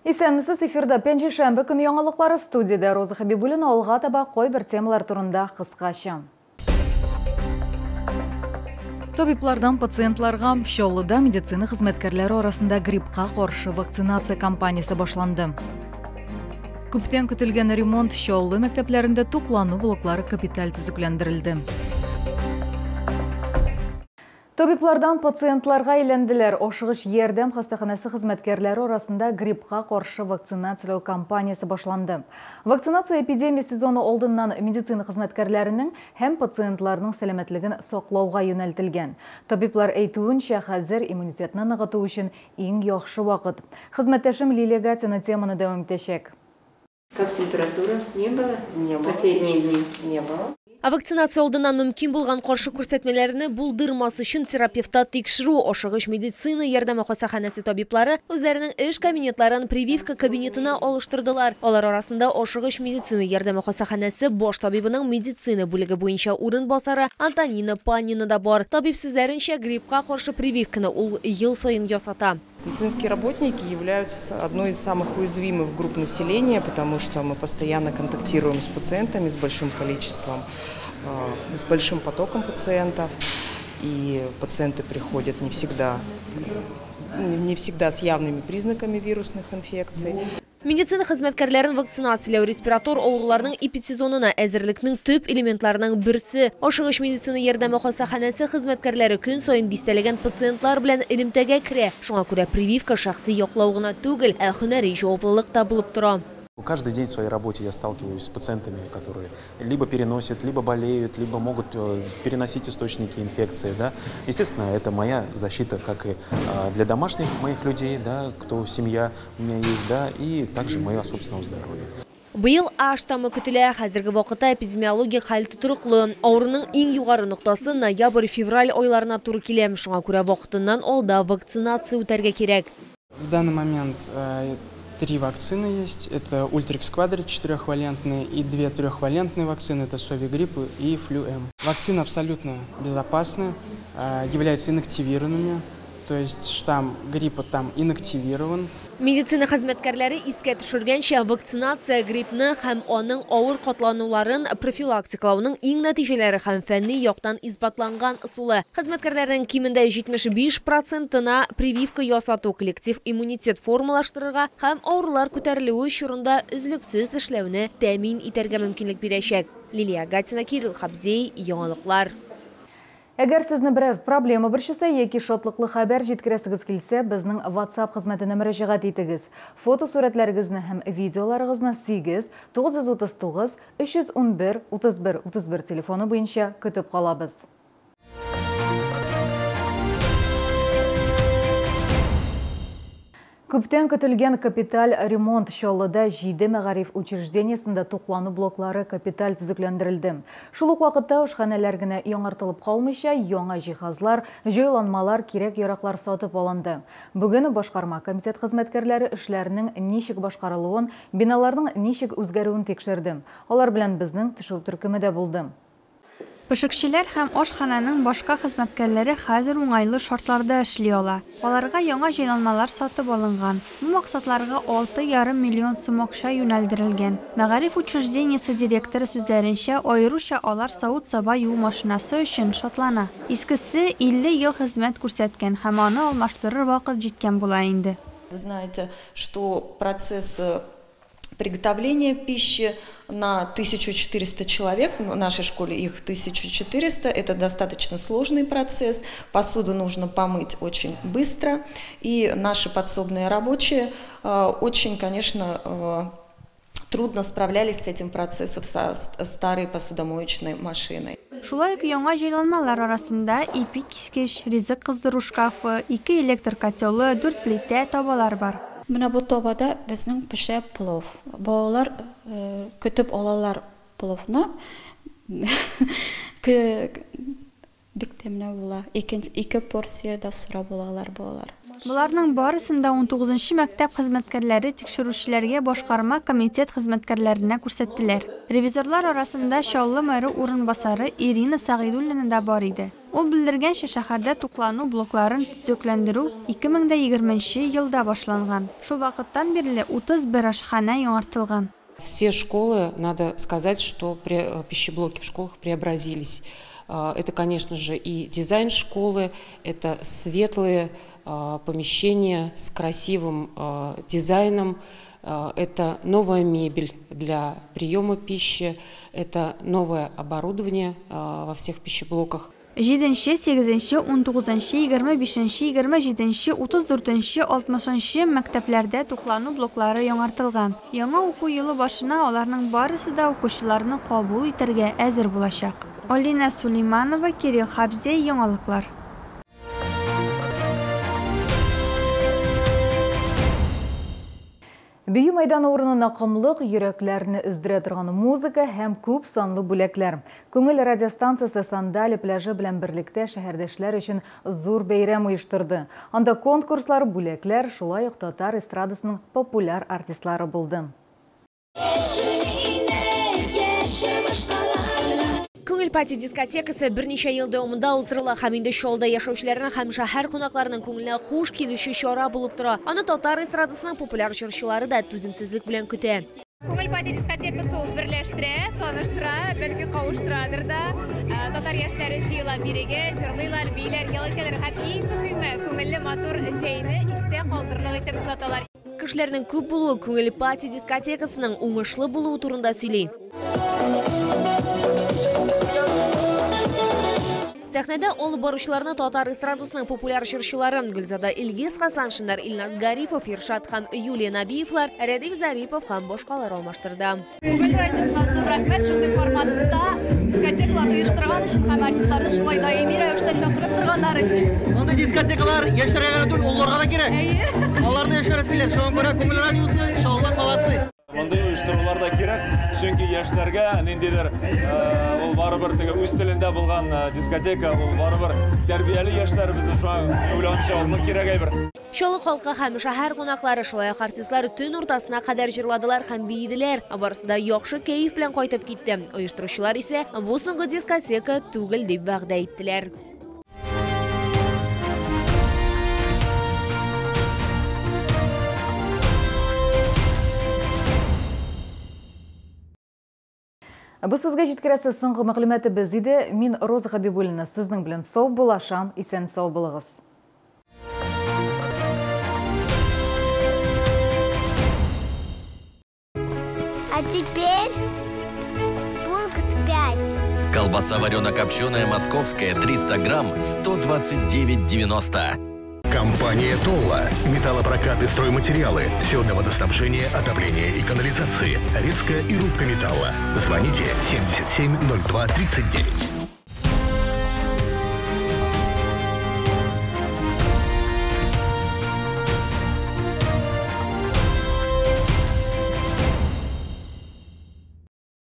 Исәнмесез, эфирда пәнҗешәмбе көне яңалыклары, студиядә Роза Хәбибуллина. Алга таба кайбер темалар турында кыскача. Табиблардан пациентларга: Чаллыда медицина хезмәткәрләре арасында гриппка каршы вакцинация кампаниясе башланды. Күптән көтелгән ремонт: Чаллы мәктәпләрендә туклану блоклары капиталь төзекләндерелде. Табиблардан пациентларга әйләнделәр. Ашыгыч ярдәм хастаханәсе хезмәткәрләре арасында гриппка каршы вакцинацияләү кампаниясе башланды. Вакцинация эпидемия сезоны алдыннан медицина хезмәткәрләренең һәм пациентларның сәламәтлеген саклауга юнәлтелгән. Табиблар әйтүенчә, хәзер иммунитетны ныгыту өчен иң яхшы вакыт. Хезмәттәшем Лилия Гатина теманы дәвам итәчәк. Как температура? Не было? Не было. Последние дни? Не было. Ә вакцинация алдыннан мөмкин булган каршы күрсәтмәләрне булдырмас өчен терапевтта тикшерү. Ашыгыч медицина ярдәме хастаханәсе табиблары үзләренең эш кабинетларын прививка кабинетына алыштырдылар. Алар арасында ашыгыч медицина ярдәме хастаханәсе баш табибының медицина бүлеге буенча урынбасары Антонина Панина да бар. Табиб сүзләренчә, гриппка каршы прививканы ул ел саен ясата. Медицинские работники являются одной из самых уязвимых групп населения, потому что мы постоянно контактируем с пациентами, с большим количеством, с большим потоком пациентов. И пациенты приходят не всегда с явными признаками вирусных инфекций. Медицина хезмәткәрләрен вакцинацияләү респиратор авыруларның эпидсезонына әзерлекнең төп элементларының берсе. Ашыгыч медицина ярдәме хастаханәсе хезмәткәрләре көн саен дистәләгән пациентлар белән элемтәгә керә. Шуңа күрә прививка шәхси яклау гына түгел, ә һөнәри җаваплылык та булып тора. Каждый день в своей работе я сталкиваюсь с пациентами, которые либо переносят, либо болеют, либо могут переносить источники инфекции. Да. Естественно, это моя защита, как и для домашних моих людей, да, кто семья у меня есть, да, и также моего собственного здоровья. Быел А штаммы көтелә. Хәзерге вакытта эпидемиологик хәл тотрыклы. Авыруның иң югары ноктасы ноябрь-февраль айларына туры килә. Шуңа күрә вакытыннан алда вакцинация үтәргә кирәк. В данный момент три вакцины есть. Это Ультрикс Квадри четырехвалентные и две трехвалентные вакцины. Это Совигрипп и Флю-М. Вакцины абсолютно безопасны, являются инактивированными. То есть штамм гриппа там инактивирован. Медицина хезмәткәрләре искә төшергәнчә, вакцинация гриппны һәм аның авыр катлануларын профилактикалауның иң нәтиҗәле һәм фәнни яктан исбатланган ысулы. Хезмәткәрләрнең кимендә 75 процентына прививка ясату коллектив иммунитет формалаштырырга һәм авырулар күтәрелүе чорында өзлексез эшләүне тәэмин итәргә мөмкинлек бирәчәк. Лилия Гатина, Кирилл Хабзей, Яңалыклар. Әгәр сезне берәр проблема борчыса яки шатлыклы хәбәр җиткерәсегез килсә, безнең WhatsApp хезмәтенә мөрәҗәгать итегез. Фото сурәтләрегезне һәм видеоларыгызны 8 939 311 31 31 телефоны буенча көтеп калабыз. Күптән көтелгән капиталь ремонт: Чаллыда җиде мәгариф учреждениесендә туклану блоклары капиталь төзекләндерелде. Шул ук вакытта ашханәләр генә яңартылып калмыйча, яңа җиһазлар, җайланмалар, кирәк-яраклар сатып алынды. Бүген башкарма комитет хезмәткәрләре эшләрнең ничек башкарылуын, биналарның ничек үзгәрүен тикшерде. Алар белән безнең төшерү төркеме дә булды. Пешекчеләр һәм ашхананың башка хезмәткәрләре хәзер уңайлы шартларда эшли ала. Аларга яңа җайланмалар сатып алынган. Бу максатларга 6,5 миллион сум акча юнәлдерелгән. Мәгариф учреждениесе директоры сүзләренчә, аеруча алар савыт-саба юу машинасы өчен шатлана. Искесе 50 ел хезмәт күрсәткән һәм аны алмаштырыр вакыт җиткән була инде. Вы знаете, что процесс приготовления пищи на 1400 человек, в нашей школе их 1400, это достаточно сложный процесс, посуду нужно помыть очень быстро, и наши подсобные рабочие очень, конечно, трудно справлялись с этим процессом со старой посудомоечной машиной. Шулай ук яңа җайланмалар арасында ипи кискеч, ризык кыздыру шкафы, ике электр котелы, дүрт плитә, табалар бар. Менә бу табада безнең пешә плов. Балалар көтеп алалар пловны. Бик тәмле була. Ике порция да сорап алалар балалар. Боларның барысын да 19 мәктәп хезмәткәрләре тикшерүчеләргә башкарма комитет хезмәткәрләренә күрсәттеләр. Ревизорлар арасында Чаллы мэры урынбасары Ирина Сәгыйдуллина да бар иде. Ул белдергәнчә, шәһәрдә туклану блокларын төзекләндерү 2020 елда башланган. Шул вакыттан бирле 31 ашханә яңартылган. Все школы, надо сказать, что пищеблоки в школах преобразились. Это, конечно же, и дизайн школы, это светлые помещения с красивым дизайном, это новая мебель для приема пищи, это новое оборудование во всех пищеблоках. 7, 8, 19, 25, 27, 34, 60 мәктәпләрдә туклану блоклары яңартылган. Яңа уку елы башына аларның барысы да укучыларны кабул итәргә әзер булачак. Алина Сулейманова, Кирилл Хабзей, яңалыклар. Бию майданы урынына комлык, йөрәкләрне өздерә торган музыка һәм күп санлы бүләкләр. Күңел радиостанциясе Сандали пляжы белән берлектә шәһәрдәшләр өчен зур бәйрәм оештырды. Анда конкурслар, бүләкләр, шулай ук татар эстрадасының популяр артистлары булды. Күңел пати дискотекасы берничә ел дәвамында уздырыла һәм инде Чаллыда яшәүчеләрнең һәм шәһәр кунакларының күңеленә хуш килүче чара булып тора. Аны татар эстрадасының популяр җырчылары да түземсезлек белән көтә. Күңел пати дискотекасы ул берләштерә, таныштыра, бәлки кавыштырадыр да. Татар яшьләре җыела бирегә, җырлыйлар, бииләр, ял итәләр һәм иң мөһиме күңелле матур җәйне истә калдырырлык итеп озаталар. Кешеләрнең күп булуы күңел пати дискотекасының уңышлы булуы турында сөйли. Сәхнәдә алып баручыларны татар эстрадасының популяр җырчылары Гөлзада Илгиз Хасаншиннар, Илназ Гарипов, Иршат һәм Юлия Набиевлар, Рәдиф Зарипов һәм башкалар алмаштырды. Күңел радиосына зур рәхмәт, шундый форматта дискотекалар оештырган өчен һәм артистларны шулай даими рәвештә чакырып торганнар өчен. Мондый дискотекалар яшьләргә генә түгел, олыларга да кирәк. Аларны яшәрәсе килә. Шуңа күрә Күңел радиосы, Чаллылар молодцы. Мондый оештырулар да кирәк, чөнки яшьләргә ниндидер ул барыбер теге үз телендә булган дискотека, ул барыбер тәрбияле яшьләребезне шуңа уйланча ул кирәк әйбер. Чаллы халкы һәм шәһәр кунаклары, шулай ук артистлар төн уртасына кадәр җырладылар һәм биеделәр. Барысы да яхшы кәеф белән кайтып китте. Оештыручылар исә бу соңгы дискотека түгел дип вәгъдә иттеләр. Бу сезгә җиткерәсе соңгы мәгълүматыбыз иде. Мин Роза Хабибуллина сезнең белән сау булашам, исән сау булыгыз. А теперь пункт 5. Колбаса варено-копченая московская 300 грамм 129,90. Компания «Толла». Металлопрокат и стройматериалы. Все для водоснабжения, отопления и канализации. Резка и рубка металла. Звоните 77 02 39.